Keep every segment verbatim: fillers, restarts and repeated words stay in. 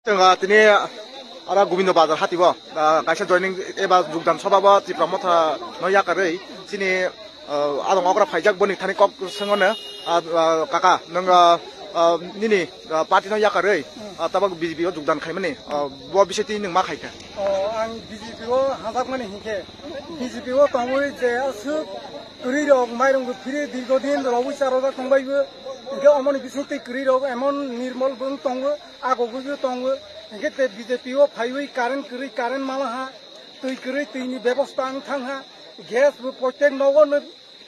Tini aro Gobindo Bazar hati bo, ah, kaisa joining eba jogdan sobha bo Tipra Motha no yakarwi chini, ah, adong okra phaijak boni thani kok swngono, ah, ah, kaka, nwng, ah, ah, nini, ah, party no yakarwi, ah, tabok B J P o jogdan khaimani, ah, bo bisingtwi nwng ma khaikha? O, ang B J P o hajakmani hinkhe, B J P o tongwi je aswk kwrwi rok mairung bo phiri dirgo din rogwi charojak tongbaibo, hinkhe omoni bisingtwi kwrwi rok emon nirmol bo wng tongo, agogwi bo tongo, hinkhe te B J P o phaiwi current kwrwi current mala ha, twi kwrwi twini bebosta wng thang ha, gas bo protek nogo no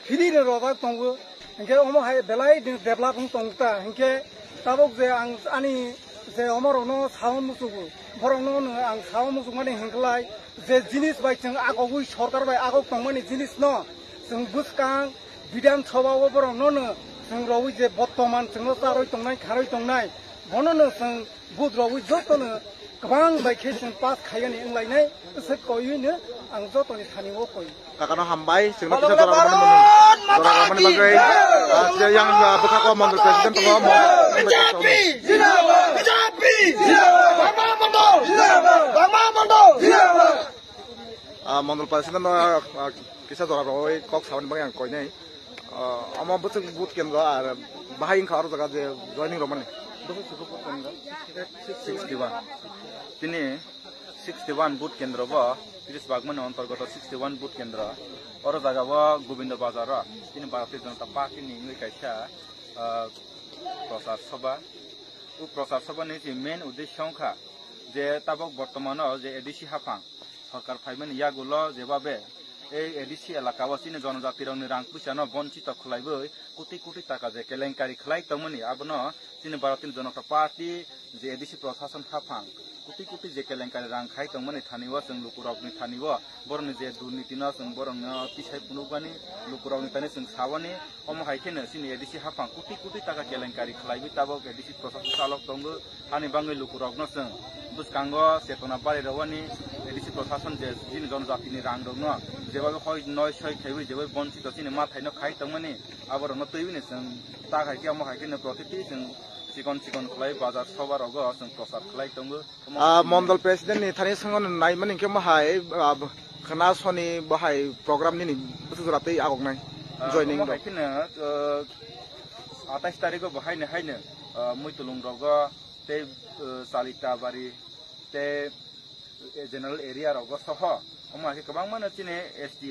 free ni rojak tongo, hinkhe omo hai belai ni develop wng tong ta, hinkhe tabok je ang ani je omo rokno sao muchugo, borokno no ang sao muchukmani hinklai je jinis bai chwng agogwi sorkar bai agok tongmani jinis no chwng bwskang Bidhan Sabha o borokno no chwng rogwi je bottoman chwngno charwi tongnai kharwi tongnai bono no chwng Vote rogwi jotono kwbang bai khe chwng pass khaiyani wnglainai, se koiwino ang jotoni thani o koi. Kakano hambai, chwngno kisa jora rwmani bagwi. Jora rwmani bagwi, ah, je yang, ah, bwkhak o mondol president tongo, mondol president tongo. B J P! Zindabad! B J P! Zindabad! Bangma Mondol! Zindabad! Bangma Mondol! Zindabad! Ah, mondol president no, ah, kisa jora rwwi kok sabani bagwi ang koinai. Ah, omo bwswk vote kendro ar bahai wngkha oro jaga je joining rwmani? Bwswk sukha vote kendro? Sixty one. Tini sixty one vote kendro bo, tris bagmani antargoto sixty one vote kendro. Oro jaga bo Gobindo Bazar o tini Bharatiya Janata Party ni wngwi kaisa, ah, prochar sabha. O prochar sabha ni je main uddesho wngkha je tabok bortomano je A D C haphang sorkar phaimani yagulo jebabe ei A D C elaka o chini jonojatirokni rang puisano bonchito khwlaiwi koti koti taka je kelenkari khwlai tongmani, abono chini Bharatiya Janata Party je A D C prosason haphang koti koti je kelenkari rang khai tongmani thani o chwng lukurokni thani o borokni je durnitino chwng borokno tisai phunukmani, lukurokni thani chwng sawani, omo hai kheno chini A D C haphang koti koti taka kelenkari khwlaiwi tabok A D C prosason chalok tongo. Ani bangwi lukurokno chwng bwskango chetona bari rwani, A D C prosason je chini jonojatini rangrokno jebabe hoi noi soi khaiwi jebabe bonchito chini mathaino khai tongmani, aborokno twiwini chwng ta hai khe omo hai kheno protiti chwng chikon chikon khlai bazar soba rogo chwng prochar khlai tongo. Ah, mondol president ni thani swngo naimani hwnkhe omo hai, ah, khna soni bo hai program nini bwswk jora tei agoknai Ah, joining omo rok. Hai kheno, ah, atais tarikgo bo haino haino, ah, muitulung rogo tei, eh, Chalitabari tei, eh, general area rogo soho omo hai khe kwbangma no chini S T